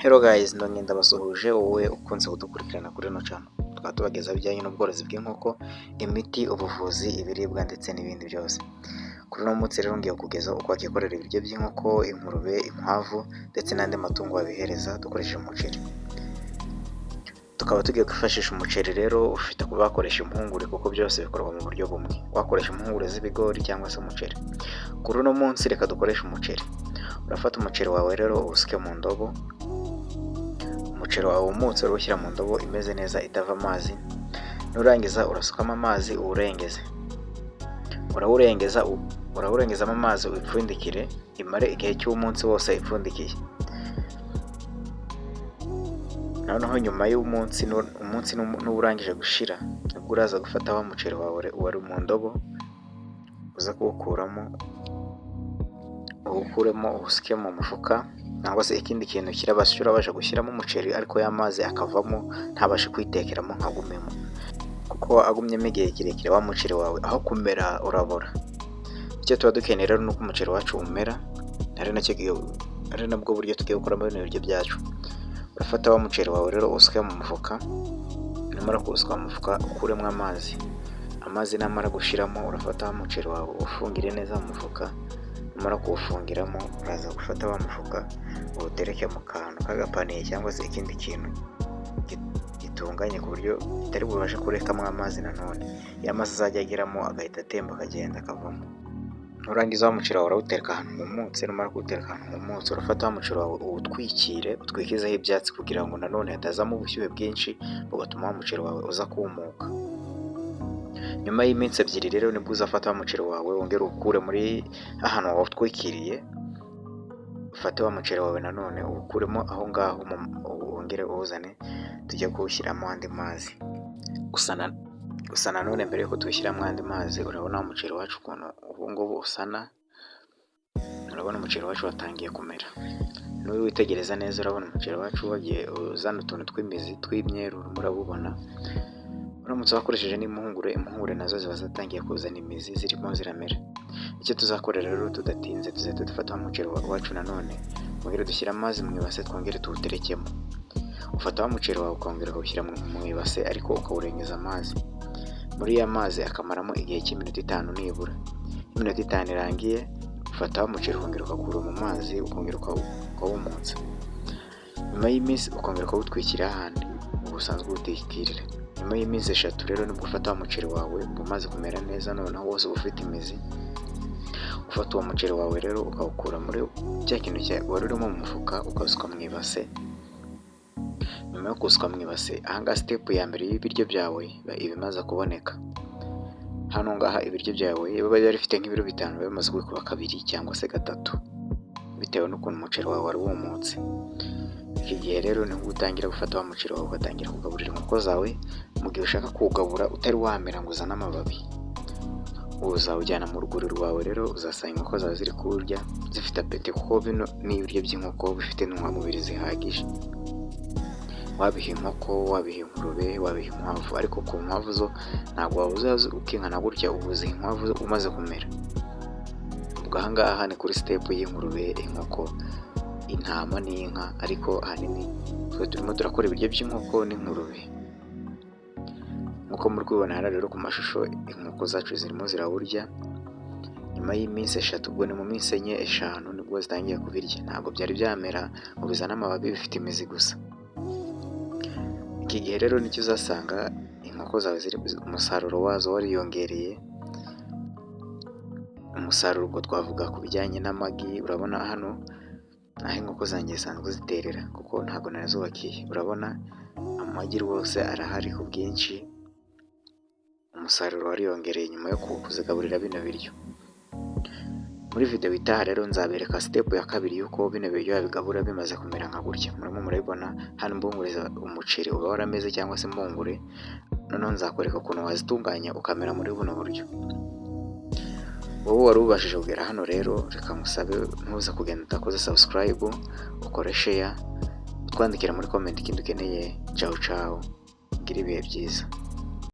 Hello guys, ndongeye ndabasuhuje wowe ukunze kudukurikirana kuri ino channel. Tukaba tubagezaho ibijyanye n'ubworozi bw'inkoko, imiti, ubuvuzi, ibiribwa ndetse n'ibindi byose. Kuri uno munsi rero ngiye kukugezaho uko wakikorera ibiryo by'inkoko, ingurube, inkwavu ndetse n'andi matungo wabihereza dukoresheje umuceri. Tukaba tugiye kwifashisha umuceri. Rero ufite kuba wakoresha impungure kuko byose bikorwa mu buryo bumwe. Wakoresha impungure z'ibigori cyangwa se umuceri. Kuri uno munsi reka dukoreshe umuceri. Urafata umuceri wawe rero uwusuke mu ndobo. Umuceri wawe wumutse urawushyira mu ndobo imeze neza itava amazi. Nurangiza urasukamo amazi uwurengeze. Urawurengeza, urawurengezamo amazi, uyipfundikire imare igihe cy'umunsi wose ipfundikiye. Noneho nyuma y'umunsi, umunsi nuba urangije gushira, nibwo uraza gufata wa muceri wawe wari mu ndobo, uza kuwukuramo, uwukuremo uwusuke mu mufuka cyangwa se ikindi kintu kirabasha urabasha gushyiramo umuceri, ariko ya mazi akavamo, ntabashe kwitekeramo nkagumemo, kuko agumyemo igihe kirekire wa muceri wawe aho kumera urabora. Icyo tuba dukeneye rero ni uko umuceri wacu umera, ari nacyo ari nabwo buryo tugiye gukoramo bino biryo byacu. Urafata wa muceri wawe rero uwusuke mu mufuka. Numara kuwusuka mu mufuka, ukuremo amazi. Amazi namara gushiramo, urafata wa muceri wawe uwufungire neza mu mufuka. Numara kuwufungiramo, uraza gufata wa mufuka uwutereke mu kantu k'agapaniye cyangwa se ikindi kintu gitunganye ku buryo kitari bubashe kurekamo amazi. Nanone ya mazi azajya ageramo agahita atemba akagenda akavamo. Nurangiza wa muceri wawe urawutereka ahantu humutse. Numara kuwutereka ahantu humutse, urafata wa muceri wawe uwutwikire, utwikizeho ibyatsi kugira ngo nanone hatazamo ubushyuhe bwinshi bugatuma wa muceri wawe uza kumuka. Nyuma y'iminsi 2 rero nibwo uzafata wa muceri wawe wongere uwukure muri ahantu wawutwikiriye. Ufate wa muceri wawe nanone uwukuremo aho ngaho, wongere uwuzane tujye kuwushyiramo andi mazi. Gusa nanone mbere yuko tuwushyiramo andi mazi, urabona umuceri wacu ukuntu ubu ngubu usana. Urabona umuceri wacu watangiye kumera. Witegereza neza urabona umuceri wacu wagiye uzana utuntu tw'imizi tw'imyeru, urimo urabubona. Uramutse wakoresheje n'impungure, impungure nazo ziba zatangiye kuzana imizi, zirimo ziramera. Icyo tuzakora rero tudatinze, tuzahita dufata umuceri wacu nanone, twongere dushyire amazi mu ibase, twongere tuwuterekemo. Ufata wa muceri wawe ukongera ukawushyira mu ibase, ariko ukawurengeza amazi muri ya mazi, akamaramo igihe cy'iminota 5 nibura. Iminota 5 irangiye, ufata wa muceri ukongera ukawukura mu mazi, ukongera ukawumutsa. Nyuma y'iminsi ukongera ukawutwikira ahandi uba usanzwe uwutwikirira. Nyuma y'iminsi 3 rero nibwo ufata wa muceri wawe uba umaze kumera neza, noneho wose uba ufite imizi. Ufata uwo muceri wawe rero ukawukura muri cya kintu wari urimo mu mufuka, ukawusuka mu ibase. Nyuma yo kuwusuka mu ibase, ahangaha step ya mbere y'ibiryo byawe iba imaze kuboneka. Hano ngaha ibiryo byawe biba bifite nk'ibiro 5, biba bimaze kwikuba kabiri cyangwa se gatatu, bitewe n'ukuntu umuceri wawe wari wumutse. Iki gihe rero nibwo utangira gufata wa muceri wawe ugatangira kugaburira inkoko zawe. Mu gihe ushaka kuwugabura utari wamera ngo uzane amababi, uzawujyana mu rwuri rwawe. Rero uzasanga inkoko zawe ziri kuwurya zifite appétit, kuko bino ni ibiryo by'inkoko bifite intungamubiri zihagije. Wabiha inkoko, wabiha ingurube, wabiha inkwavu, ariko ku nkwavu zo ntabwo wabuza ukinkana gutya, ubuziha inkwavu umaze kumera. Ubwo ahangaha ni kuri step y'ingurube, inkoko, intama n'inka, ariko ahanini twe turimo turakora ibiryo by'inkoko n'ingurube. Nk'uko muri kubibona hano rero ku mashusho, inkoko zacu zirimo zirawurya. Nyuma y'iminsi 3, ubwo ni mu minsi 4, 5, nibwo zitangiye kubirya. Ntabwo byari byamera ngo bizane amababi, bifite imizi gusa. Iki gihe rero nicyo uzasanga inkoko zawe ziri umusaruro wazo wariyongereye. Umusaruro ubwo twavuga ku bijyanye n'amagi. Urabona hano aho inkoko zanjye zisanzwe ziterera, kuko ntabwo narazubakiye. Urabona amagi rwose arahari ku bwinshi, umusaruro wariyongereye nyuma yo kuzigaburira bino biryo. Muri videwo itaha rero nzabereka step ya kabiri y'uko bino biryo babigabura bimaze kumera nka gutya. Murimo murabibona hano impungure, umuceri uba warameze cyangwa se impungure. Noneho nzakwereka ukuntu wazitunganya ukamera muri buno buryo. Wowe wari ubashije kugera hano rero, reka ngusabe ntuze kugenda udakoze subscribe, ukore share, utwandikira muri comment ikindi ukeneye. Ciao ciao, ugire ibihe byiza.